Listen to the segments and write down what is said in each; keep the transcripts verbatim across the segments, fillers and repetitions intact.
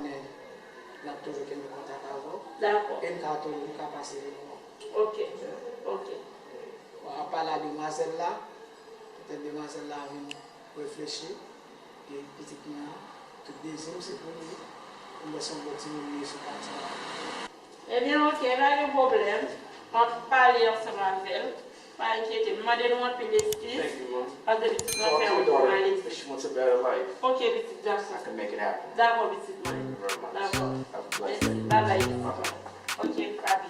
N ap toujou kenbe kontak avè w. Dakò. E m ka toujou, m ka pase li pou ou. Ok. Ok. Bon, apa la demwazèl la, petèt demwazèl la vin reflechi, e pitit mwen an, tout dezi m se pou li. M wè se yon bon timoun li ye sou pati a. Ebyen, ok, pa gen pwoblèm. M ap pale ansanm avè l. Pa enkyete, m mande nou anpil eskiz. Thank you, Mom. Paske pitit mwen Talk fè to yon your gwo daughter malezi. if she wants a better life. Ok, pitit gason. I can make it happen. Dakò, pitit mwen. Thank you very much. Dakò. Have a blessed Mèsi. day. Babay, pitit Bye-bye. mwen. Ok, papi.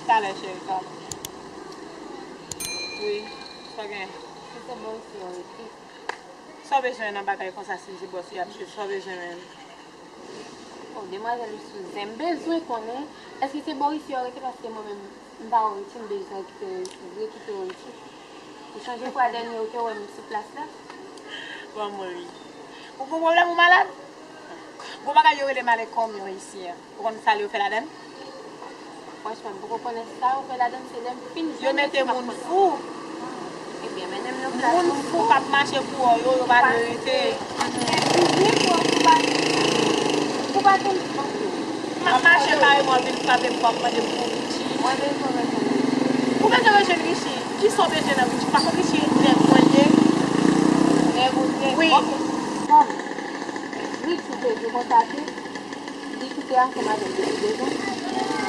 Talè, cheri, talè. Wi, sa w gen? Si se bòs yo rete. Sa w bezwen nan bagay konsa, si se bòs yo ap jwe, sa w bezwen menm? Oh, demwazèl ou sou zen. M bezwen konnen, èske se bò isi yo rete? Paske mwen menm, m pa wè w isi, m bezwen kite w isi, vre kite w isi. Ou chanje fwa dènye ou te wè m sou plas la? Bon, m ri. Ou gon pwoblèm, ou malad? Gon bagay yo rele malekonm yo isi a. Ou konn sa yo fè ladan l? Franchman, m poko konnen sa yo fè ladan l, se lè m fin jwenn yo ki m ap konn. Yo mete moun fou. Ebyen, mennen m nan plas moun fou k ap mache pou yo, yo pa dwe rete. Ou byen fò, ou pa, ou pa konn. M ap mache kare mwen vin frape m, w ap mande m pou Richie. Mwen bezwen rezoud Richie. Ou bezwen rezoud Richie? Kisa w bezwen nan Richie? Pa konn Richie nèg mwen ye? Nèg ou ye? Wi. Ok. Bon. Richie te di konsa tou. Li kite ansanm avè m depi de jou.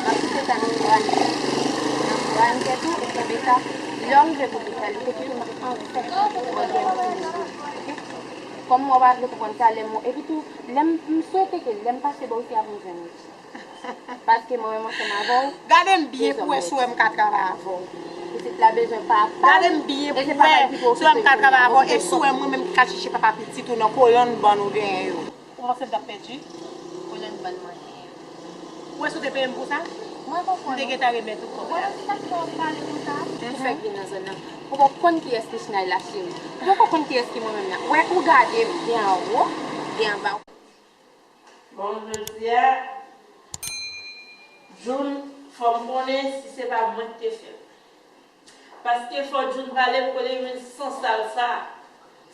M ap kite sa nan bra n tèt. Nan bra n tèt ou, ou kenbe sa. Lè w rive pou di sa, li te kite m anfèt. Mwen gen yon ti moun. Oke? Kòm mwen pa vle konprann sa, lè mwen, epi tou, lè m, m swete ke lè m pase bò isi a pou m jwenn Richie. Paske mwen menm ansanm avè w. Gade m byen pou wè si w wè m ka travay avè w. Pitit la bezwen papa. Gade m byen pou wè si w wè m ka travay avè w e si w wè mwen menm ki ka chèche papa pitit ou nan kolonn bann ou genyen yo. Ou panse m t ap pèdi? Kolonn bann mwen genyen. Ou wè si w te peye m pou sa? Mwen konprann ou. M te gentan remèt ou kòb la. Ou wè m se sa ki fè w ap pale konsa? Ou fèk vin nan zòn nan. Ou poko konn kiyès ki Chinay la, cheri. Ou poko konn kiyès ki mwen menm nan. Wè, ou gade m, de anwo, de anba. Bon, jodi a, June, fò m konnen si se pa mwen ki te fè l. Paske fò June pale m kote jwenn san sal sa a.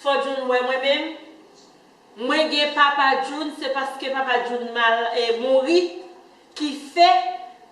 Fò June wè mwen menm. Mwen gen papa June, se paske papa June mal, e, mouri, ki fè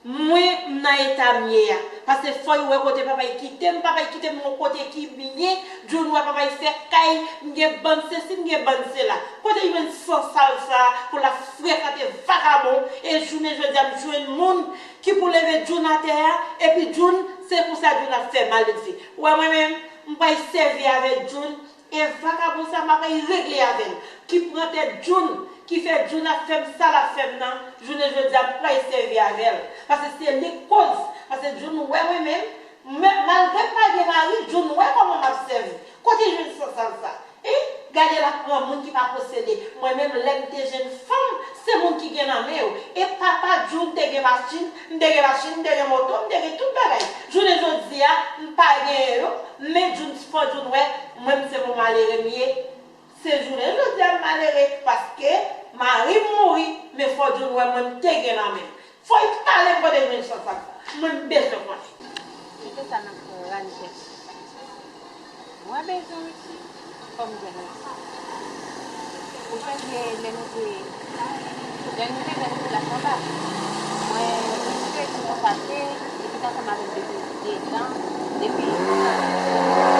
mwen m nan eta m ye a. Paske fò y wè kote papa y kite m, papa y kite m yon kote ki byen, June wè papa y fè kay, m gen bann sesi, m gen bann sela. Kote y jwenn san sal sa a pou l ap frekante vakabon, e jounen jodi a m jwenn moun ki pou leve June atè a, epi June, se konsa June ap fè mal, li di, wè mwen menm, m pral sèvi avèk June, e vakabon sa m ap al regle avè l, ki pran tèt June, ki fè June ap fè m sa l ap fè m nan, jounen jodi a m pral sèvi avè l, paske se li k koz, paske June wè mwen menm, men malgre m pa gen mari, June wè kòman m ap sèvi, kote y jwenn san sal sa, en? Gade l ap pran moun ki pa posede. Mwen menm, lè m te jenn fanm, se moun ki gen nan men yo. E papa June te gen machin, m te gen machin, m te gen moto, m te gen tout bagay. Jounen jodi a, m pa genyen yo, men June, fò June wè, mwen, m se yon malere m ye. Se jounen jodi a m malere, paske mari m mouri, men fò June wè mwen m te gen nan men m. Fò l pale m kote l jwenn chans sa. Mwen m bezwen konnen. Kite sa nan kò Rani tèt. Mwen bezwen Richie, fò m jwenn Richie. Ou sonje lè nou te, lè nou te jwenn ti plas anba. Mwen, Richie te di konsa se, li te ansanm avèk de, de tan, depi,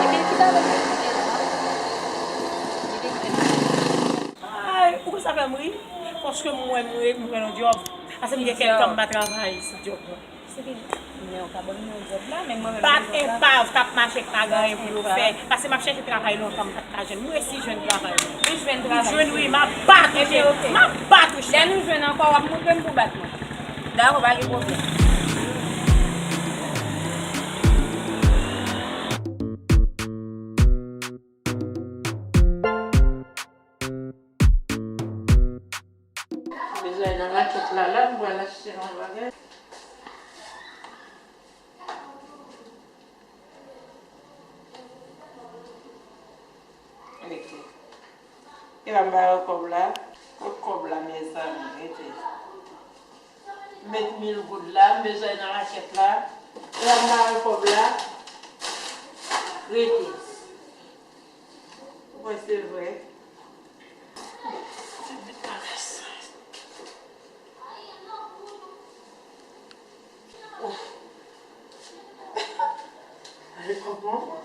epi li te avèk de tan. Li te jwenn Ay, ou konn sa fè m ri? Paske m wè m re-, m jwenn yon djòb. Paske m gen kèk tan m pa travay sou djòb mwen. Se ki, men yo ka ban m yon djòb la, men mwen menm Bat gen djòb la. Enpav k ap mache k pa gen anyen pou yo fè. Paske m ap chèche travay lontan, m pa t ka jwenn. M resi jwenn travay. Ou jwenn travay? M jwenn, wi, m ap bat ou, cheri. M ap bat ou, cheri. Lè nou jwenn ankò, w ap montre m pou w bat mwen. Dakò, pa gen pwoblèm. Bezwen nan makèt la, la, m pral achte yon bagay. Rete. E la m ba yo kòb la. Kot kòb la, mezanmi? Rete. M met mil goud la, m bezwen nan makèt la. E la m ba yo kòb la. Rete. Ou kwè se vre? Oh. Ale kòb mwen.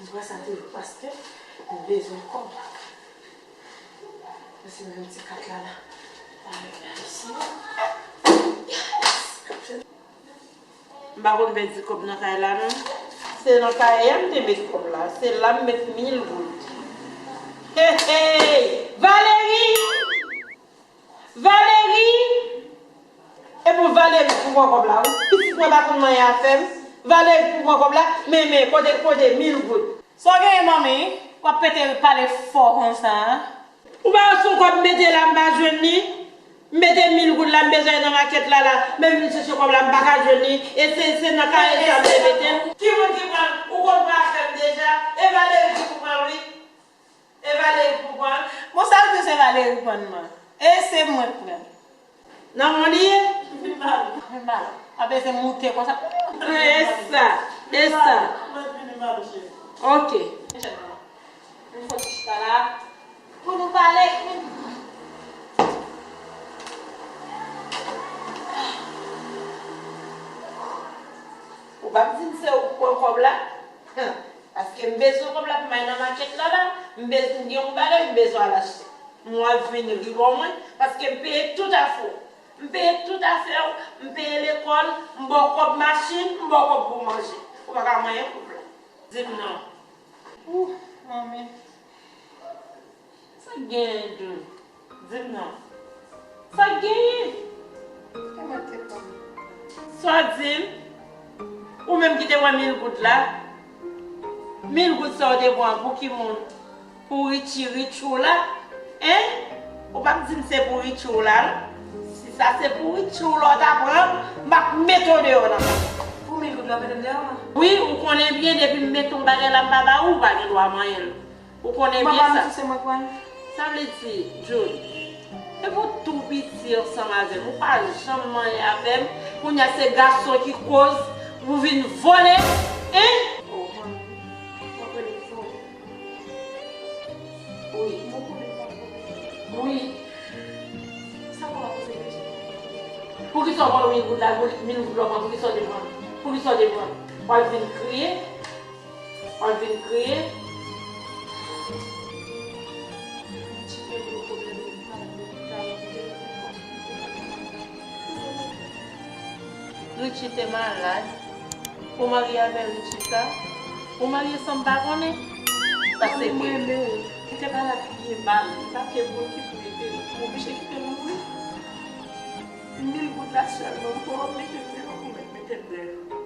M pran sa toujou paske m bezwen kòb. Mwen se menm ti kat la la. Ale la isi. Yes! M pa konn pèdi kòb nan kay la, non. Se nan kay a m te met kòb la. Se la m met mil goud. Hey, hey! Valerie! Valerie! E pou Valerie pou pran kòb la, wi. Pitit mwen pa konn manyen afè m. Valerie pou pran kòb la. Men, men, kote, kote, mil goud. Sa w genyen, manmi? W ap pete pale fò konsa, a? Ou pa wè se yon kòb m mete la, m pa jwenn li? M mete mil goud la, m bezwen nan makèt la, la. Men m vin chèche kòb la, m pa ka jwenn li. E se, se nan kay sa m te mete l. Ki moun ki pran l? Ou konn pran afè m deja. E Valerie ki pou pran l, wi. E Valerie ki pou pran l. Bon, sa vle di se Valerie pran l, man. E se mwen k pran l. Nan men w li ye? Vin ba nou. Vin ba nou. Pa bezwen moute konsa. E sa, e sa. Mwen vini ba nou, cheri. Ok. Nou fò ti chita la pou nou pale. Ou p ap di m se ou k pran kòb la? Paske m bezwen kòb la pou m al nan makèt la la. M bezwen, m gen yon bagay m bezwen al achte. Mwen ap vin ri bò mwen, paske m peye tout afè w. M peye tout afè w, m peye lekòl, m ba w kòb machin, m ba w kòb pou manje. Ou pa ka manyen kòb la. Di m non. Ouh, manmi. Sa k genyen, June? Di m non. Sa k genyen? Sa w di m? Ou menm ki te pran mil goud la? Mil goud sa w te pran pou ki moun? Pou Richie, Richie w la? Hein? Ou p ap di m se pou Richie w la, non? Si sa se pou Richie w la w ta pran, m ap mete w deyò nan kay. Pou mil goud la w mete m deyò, man? Wi, ou konnen byen, depi m mete yon bagay la, m pa ba ou, ou pa gen dwa manyen l. Ou konnen byen sa. Mwen pa m di se mwen k pran l. Sa vle di, June, depi w tou piti ansanm avè m, ou pa janm manyen avè m. Kounye a se gason ki koz pou w vin vòlè, hein? Oh, man. Mwen konnen vòlè. Wi. Mwen konnen vòlè. Wi. Sa w ap poze kesyon? Poukisa w pran mil goud la, mil goud la w pran, poukisa w te pran? Poukisa w te pran? W al vin kriye? W al vin kriye? Richie te malad. Ou marye avè Richie sa? Ou marye san m pa konnen? Sa se ke. Mwen renmen l. Li te malad, li byen mal. Li pa gen moun ki pou ede l. M oblije kite l mouri. Mil goud la sèlman, m pran, m mete l deyò, m mèt mete l deyò.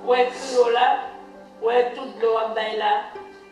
Ou wè kriye w la? Ou wè tout dlo w ap bay la?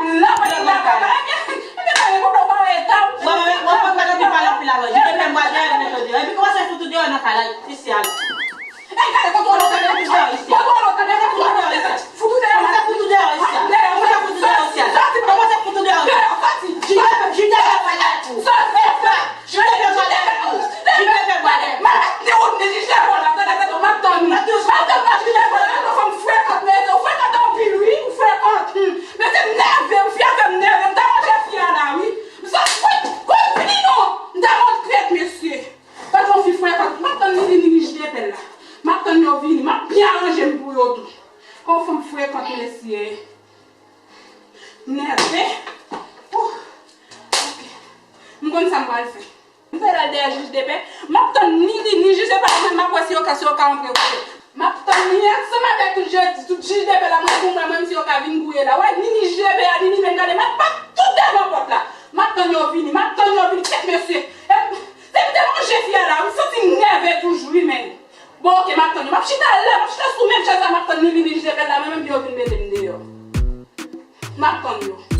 blan, pa gen blan, pa gen. Ebyen, ebyen, pa gen pwoblèm, pa gen eta. Wè, wè, wè, wè, pa gen pale anpil avè l. Jide pè m bwa dèyè, mete w deyò. Epi kòmanse fout ou deyò nan kay la, isi a. Ey, gade, kontwole w, tande, kontwole w, tande, kontwole w, fout ou deyò. Kòmanse fout ou deyò isi a. Kòmanse fout ou deyò isi a. Kòmanse fout ou deyò isi a. Jide pè, jide pè m bwa dèyè tou. Sòti. Jide pè m bwa dèyè tou. Jide pè m bwa dèyè. M ap tande w, m ap tande w, m ap tann ou. M ap tann ou, jide pè m bwa dèyè tou. Fanm frekan, mesye, ou frekan anpil, wi, ou frekan. Mesye, m nève, fi a fè m nève, m ta manje fi a la, wi. M sot, kouy, kouy, vini non. M ta manje krèt, mesye. Gade yon fi frekan. M ap tann Nini, Nini, jide pè l la. M ap tann yo vini. M ap byen aranje m pou yo tou. Yon fanm frekan, mesye. M nève. Ouh. Ok. M konn sa m pral fè. M pral al dèyè jij de pè. M ap tann ni li, ni jij de pè la, mwen m ap wè si yo ka, si yo ka antre kote. M ap tann li ansanm avèk tout jodi, tout jij de pè la, mwen pou mwen, mwen, si yo ka vin gouye la. Wè, ni, ni jij de pè a, ni, ni menm gade, m ap bat tout devan pòt la. M ap tann yo vini, m ap tann yo vini, kèt mesye. E, depi te manje fi a la, m santi m nève toujou, wi, men. Bon, ok, m ap tann yo. M ap chita la, m ap chita sou menm chèz la, m ap tann ni, ni, ni jij de pè la, mwen menm pou yo vin mete m deyò. M ap tann yo.